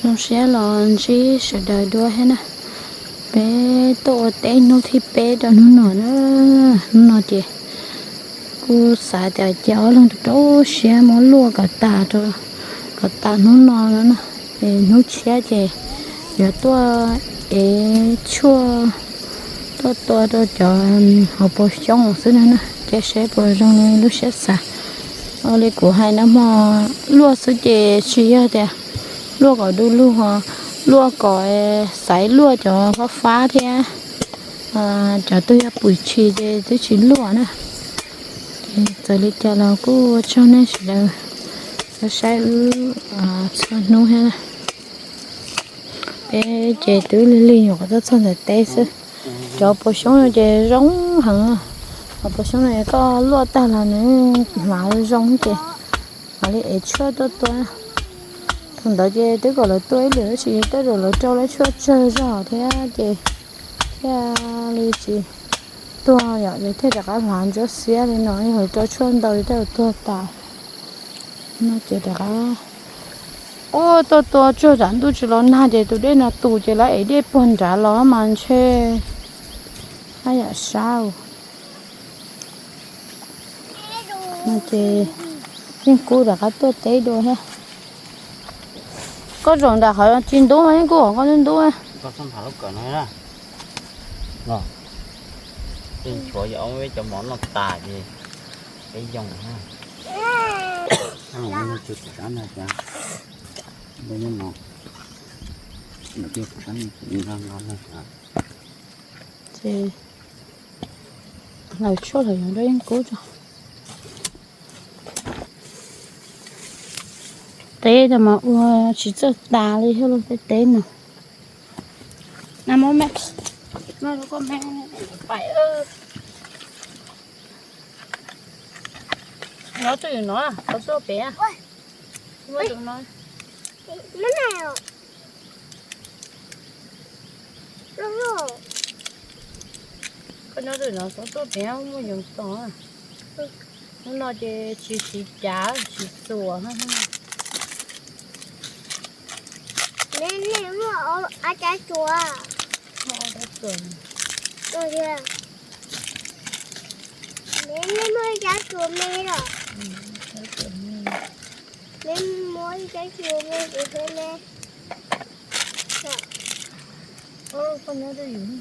Zoo siab los ntsib sawv daws dua thiab na. Peb tuaj ua teb hnub thib peb rau hnub no na. Hnub no ces kuj xav tias cia ob leeg rau rau siab muab luaj kom tas rau, kom tas hnub no no na. Es hnub tshiab ces yuav tuaj ev tshuaj, tuaj tua rau cov hauv paus xyoob xwb no na, cia saib puas zoo li lub siab xav. Ua li kuv hais no mas luaj xwb ces tsis yog tias luaj kom du lug, luaj kom xaiv luaj cov fab fab thiab, cov twg yog pwm tshis ces twb tsis luaj na. Ces txawm li cas los kuj ua tsaug nej sawv daws saib wb txhua hnub thiab na. Peb ces twb lig lig nyuam qhuav tuaj txog ntawm teb xwb. Cov puas xyoob no ces zoo heev. Cov puas xyoob no koj luaj tag los nws hlav zoo ces mam li ev tshuaj tuaj tua. Thaum ntawd ces twb kom lawv tua ib lwm tab sis tej zaum lawv rau lawv tshuaj tsawg zog thiab ces thiaj li tsis tuag yom, ces thiaj rov qab hlav ntsuab xiab li no, yog lawv rau tshuaj ntau tej zaum tuag tas. No ces rov qab ua tuaj tua tsuag tam ntuj tsis los nag ces tus dej no tus ces lawv ev dej puag nrad los mas ntshe haj yam sab. No ces yeej kub rov qab tuaj teb dua thiab. Koj zaum nram qhov tsis ntub mas yeej kub hauv koj ntub ntub. Koj txhob nphav lub kawm no na. Los, tej nchuav yog peb cov mov noj tas ces peb yoo na. Ces hlawv tshuaj hlawv yoov rau yeej kub tso. Teb no mas ua tsis txawj tas li thiab lauj, tej teb no. Nyob twj ywm no, tau tuaj pem. Koj nyob twj ywm no, tau tuaj pem muaj yoov tog. Hnub no ces tsis siv cav tsis txuas. Nej muaj ob cab tsuas? Muaj ob cab tsuas. Nej muaj ib cab tsuas me los? Nej muaj ib cab tsuas me kuv thiab ne. Koj nyob twj ywm.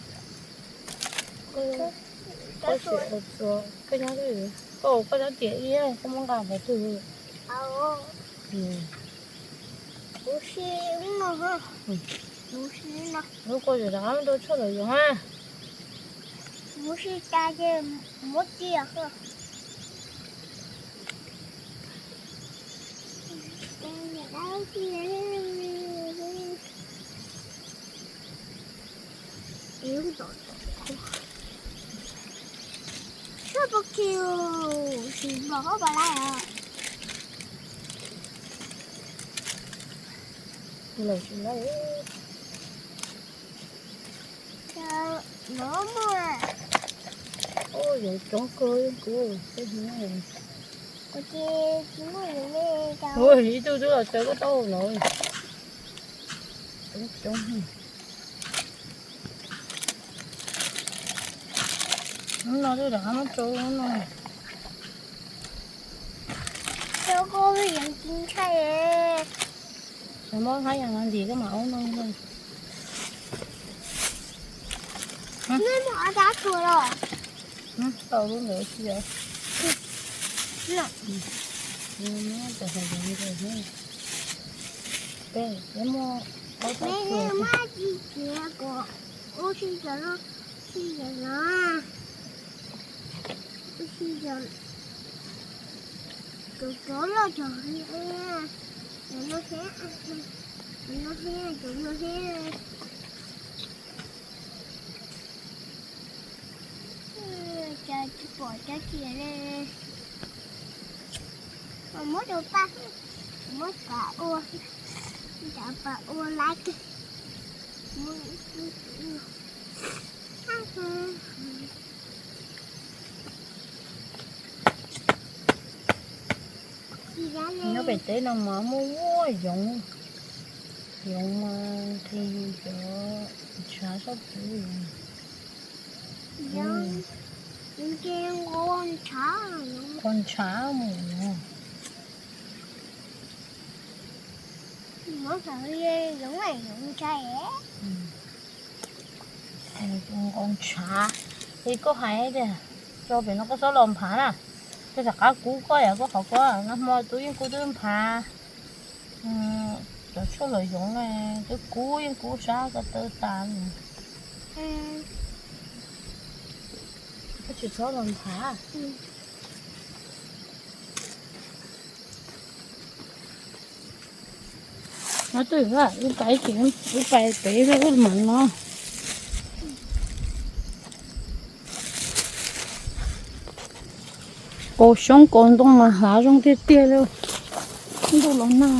Koj nyob twj ywm, koj ua koj nyob tiam ib, koj muab nqa qhov twg? Kuv si no, kuv si no. Lub koj rov qab rau tshuaj hlawv yoov na. Kuv si tas ces muab cia. Sab pos kiu, sim npog ob pas lais os. Lawm tsis lawm. Cov no muaj. Ua yoov coob kawg kuv, kuv ces tsis muaj yoov li. Ua ib tug twb los tsaws koj taub hau no. Coob coob. Hnub no twb rov qab muab rau hnub no. Rau koj yoov ci ntshai. Muab hab yas ntim koj mam ua no. Nej muaj ob cab tsuas los? Tau lub ntawd tsis yog. Peb muaj ob cab tsuas. Muaj tsis txiav kom ua si cov no, si cov no. Ua si cov, cov loj cov, cov no thiab, cov no thiab, cov no thiab. Cas tsis pom cov txias li. Muab rau paj, muab pas ua, cas pas ua lab kawg. Nyob pem teb no mas muaj muaj yoov. Yoov mas nqhis yus cov ntshav sab pwg. Nqos ntshav mus no. Nqos ntshav. Es koj hais tias tso pem no koj txhob los nphav na. Koj rov qab kub koj yom, koj qhov koj nag hmo twb yeej kub twb nphav. Cov tshuaj los yoov twb kub yeej kub sab ko taw tas. Koj tsis txhob los nphav. No twb wb pais ces wb pais pem wb mam no. Kaus xyoob kaus ntoo mas hlav zoo tiag tiag li. Ntuj los nag,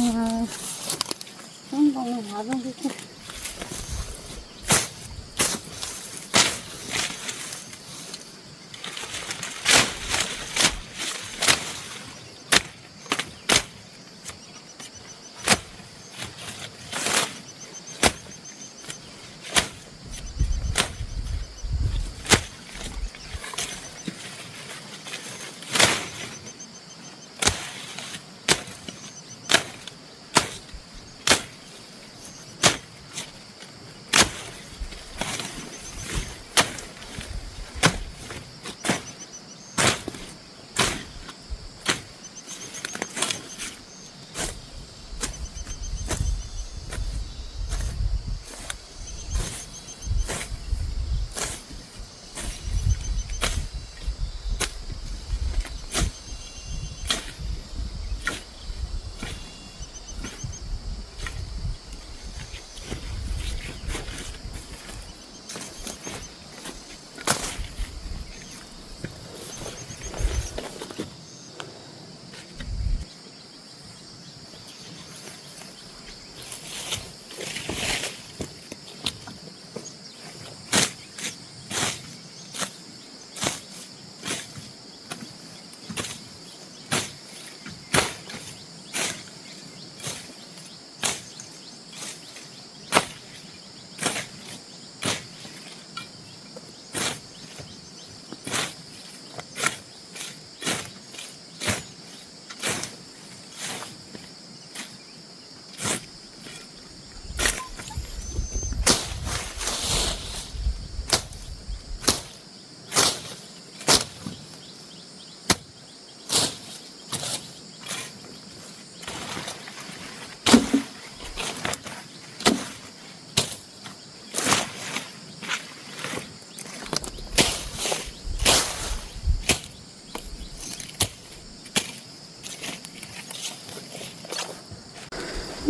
xyoob ntoo hlav zoo tiag tiag.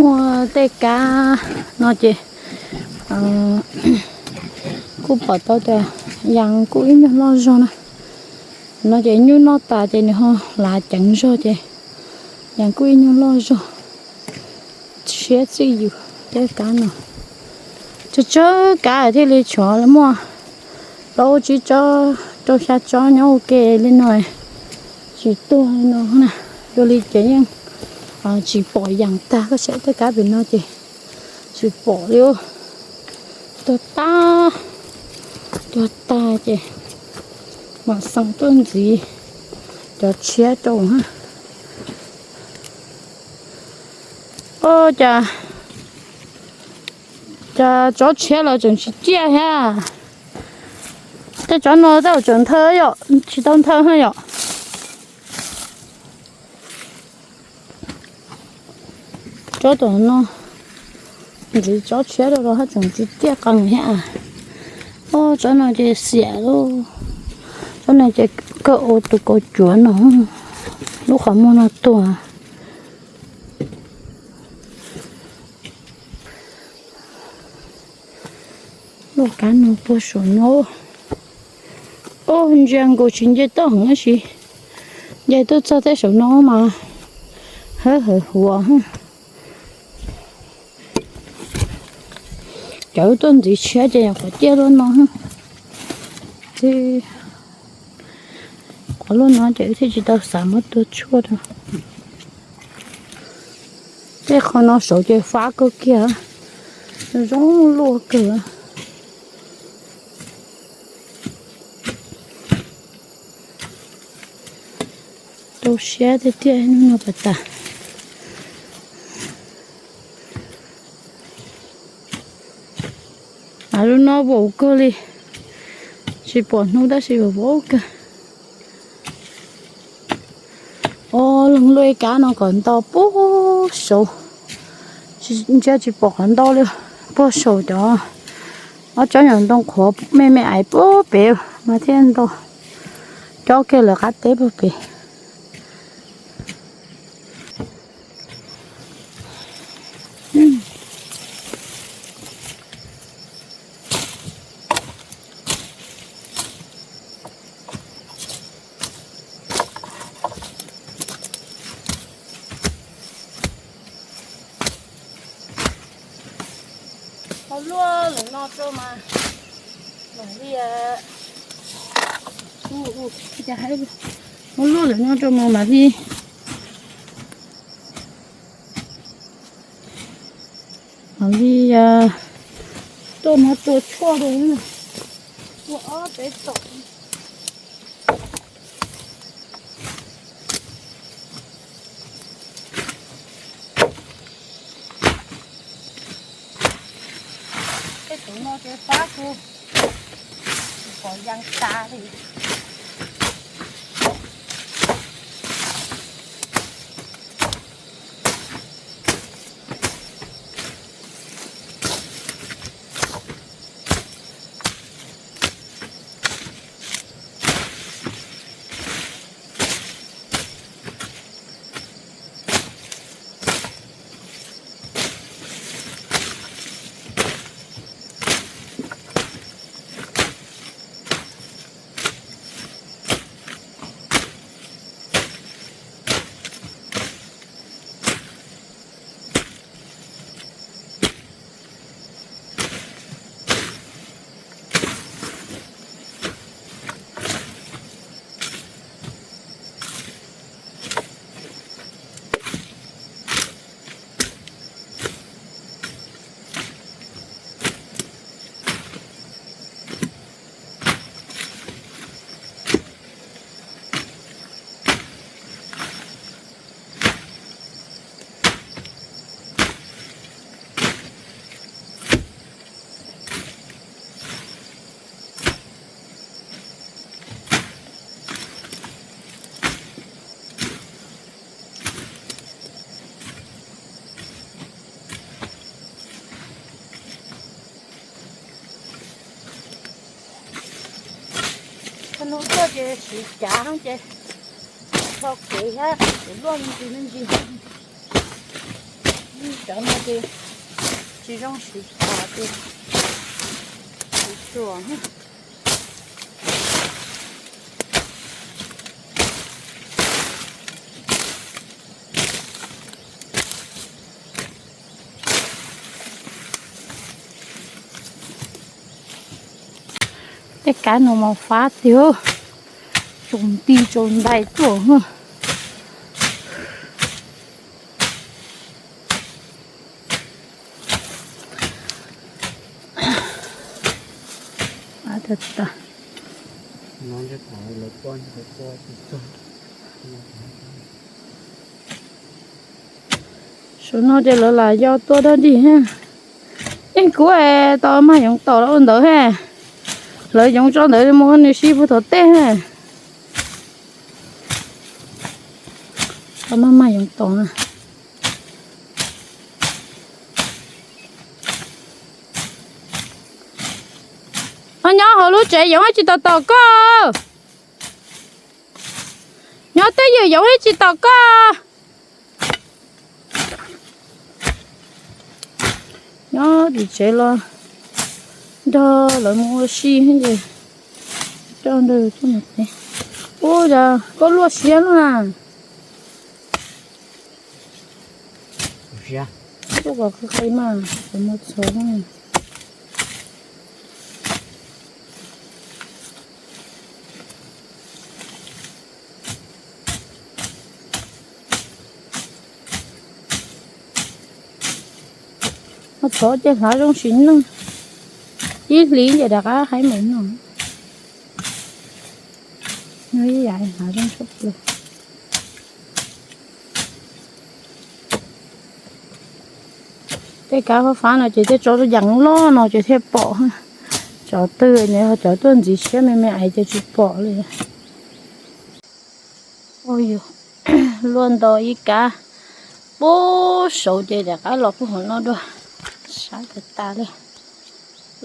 Muaj tej kab no ces kuj pom tau tias yas kuj ib nyuag loj zog na. No ces nyuj noj tas ces nws ho hlav ceev zog ces yas kuj ib nyuag loj zog. Siab txij yus tej kab no. Tsawg tsawg kab thiaj li tshuav muaj plaub tsib tsob rau xya tsob nyob ua ke li no, tsis tuag li no na. Dua li ces yeej tsis pom yas tag, koj saib tej kab pem no ces tsis pom li. Tuag tag, tuag tag ces mam xeem tuaj ntxiv cov tshiab rau. Ua cas, cas tsob tshiab los tseem tsis ciaj thiab. Tej tsob no tej zaum tseem nthawv yom, tsis tau nthawv yom. Tsob tom no, ntxiv tsob tshiab rau los haj tseem tsis ciaj qees thiab. Ua tsob no ces xiam lauj. Tsob no ces kawg ua tus kaus cuav no, lub qhov muag no tuag. Lub kab no puag saum no. Ub, ntsia nkaus tsis nce toj heev tab sis nce tuaj txog tej saum no mas hawv hawv huav. Cov tuaj ntxiv tshiab ces nyuam qhuav ciaj luaj no. Ces qhuav luaj no ces wb thiaj tsis tau xav muab tua tshuaj rau. Tej qhov no saud ces fab kawg kiag. Zoo luaj kawg. Rau siab tiag tiag hnub no pas tas. Mas lub no vau kawg li, tsis pom hnub tab sis vau vau kawg. Os, leej luaj ib kab no kom ntau puag saud, ntshe tsis pom qhov ntau li, puag saum cov ob tsob nyuam ntoo qhuav me me aiv puag pem mas thiaj ntau, cov kiag lawv qab teb puag pem. Ho luaj lawm no rau mas mam li, ho luaj lawm no rau mas mam li, mam li tuaj muab tua tshuaj rau, tua ob peb tom. Tej tus no ces fab kuv, kuv pom yaa tas li. Hnub tuaj ces siv cav ces tso kev thiab, kev luaj me ntsis me ntsis. Cov no ces tsis zoo siv cav ces siv tsuas. Tej kab no mas fab tiag, tsaus nti tsaus ntais tuaj. Saum no ces lawv lam yog tua dog dig. Yeej kuv tau mag yoov tom lawm ua ntawd he. Lawv yoov tso ntawd mus nws si puag tom tej he. Tau mag mag yoov tom. Nyob hauv lub tsev yoov tsis tom tom koj. Nyob twj ywm yoov tsis tom koj. Nyob tim tsev los nrog lawv mus ua si ces coj nrog tuaj mus tsev. Ub, yog koj luaj siab lawm na. Tuaj kom qhia qhia mas, mus txog. Thov ces hlav zoo sim neej, ib hlis ces rov qab haib mus no. Ib yam hlav zoo tshaj plaws. Tej kav fab fab no ces tej tsov yees loj no ces thiaj pom. Tsov twg ne ho cov tuaj ntxiv siab me me ais ces tsis pom li. Ua yus luaj nto ib kab pub saud ces rov qab los pub hauv no dua. Sab tas tas li.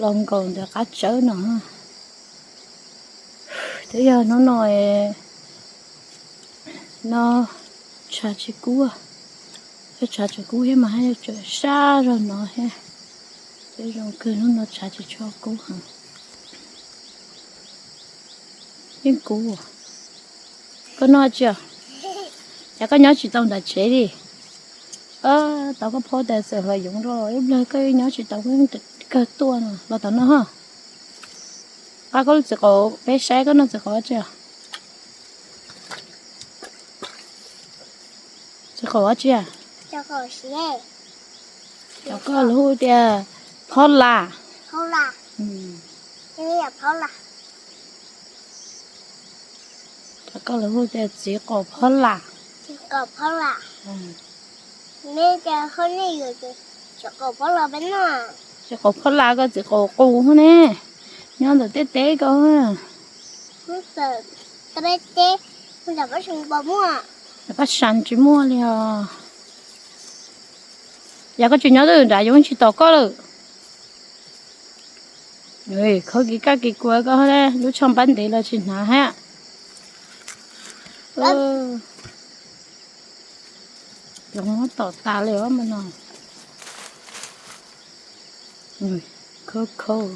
Los nkaus ntawm qab tsawb no. Twb yog hnub no no tshav tsis kub, yog tshav tsis kub thiab mas haj yam tseem sab zog no thiab. Twb zoo kawg hnub no tshav tsis tshua kub heev. Yeej kub. Koj noj tsi os? Cas koj nyob tsis tau ntawm tsev li? Tau koj phob tas txawm hlais yoov rau ib pliag koj nyob tsis tau kawg tuaj no los tom no ho. Qab koj lub txiv qaub peb saib koj noj txiv qaub tsi os? Txiv qaub tsi? Cov koj lawv hu tias phob las. Cov koj lawv hu tias txiv qaub phob las. Txiv qaub phob las ko txiv qaub qus ne, nyob ntawm tej teb ko. Pab sa tsis muaj li os. Yog koj tsis nyob twb nrad yoov tsis tom koj lawm. Khawb kis kaj kis kua koj lub tsho npab ntev los tsis hnav hab. Yoov muab tom tas li os mas no. Khawb khawb.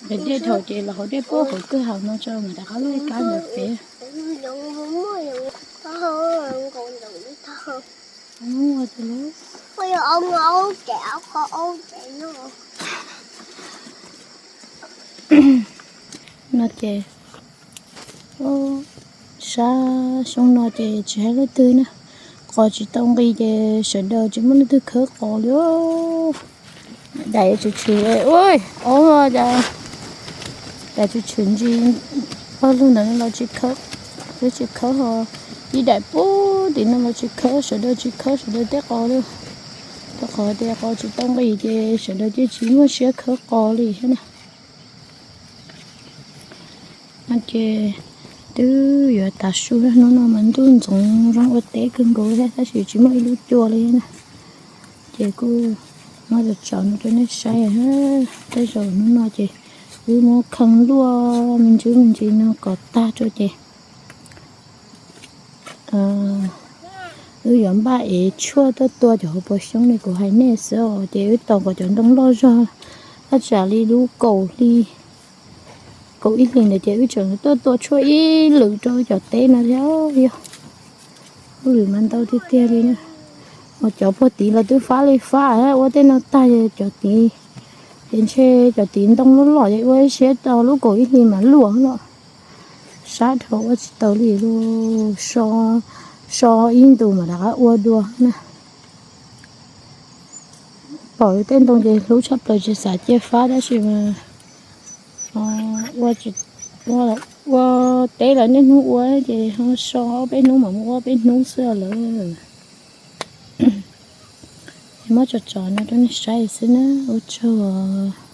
Dej dhau ces los hauv dej puag hauv kwj haus no tso mas rov qab lub kab ntawd pem. No ces sab xyoob no ces tsis hais leej twg na, qos tsis tau nqis ces sawv daws tsis muaj leej twg khawb qos li. Daim tshwm tshwm, ua, cas tshwm tshwm ntsis, pog lug ntawd los tsis khawb, twb tsis khawb ho, ib daim pub tim no los tsis khawb, sawv daws tsis khawb sawv daws tej qos li. Rau qhov tias qos tsis tau nqis ces sawv daws ces tsis muaj siab khawb qos li thiab na. No ces twb yuav tav su, hnub no mas ntuj ntxoov zoo ua teb kawg nkaus thiab tab sis tsis muaj ib lub cua li na. Ces kuj muab tso tso no rau nej saib. Tej zaum hnub no ces wb muab khee luaj me ntsis me ntsis no kom tag rau ces wb yuav npaj ev tshuaj tuaj tua cov hauv paus xyoob li kuv hais nej xwb os. Ces wb tos kom cov ntoo loj zog, thaj tsam li lub kaum hli, kaum ib hlis ntawd ces wb tseem tuaj tua tshuaj ib lwm rau cov teb no thiab. Yog lwm mas ntau tiag tiag li na. Mas cov puag tid los twb fab li fab, ua tej no tag cov tid, ces ntshe cov tid ntoo loj loj ces ua ib siab tau lub kaum ib hlis mas luaj los. Sab dhau ua tsis tau li lub, so ib ntus mas rov qab ua dua na. Pom tej ntoo ces hlub tshaj plaws tsis xav cia fab tab sis mas ua teb los niaj hnub ua ces ho so ob peb hnub mas mus ua ob peb hnub xwb lawm. Muab tso tso no rau nej saib xwb na, ua tsaug.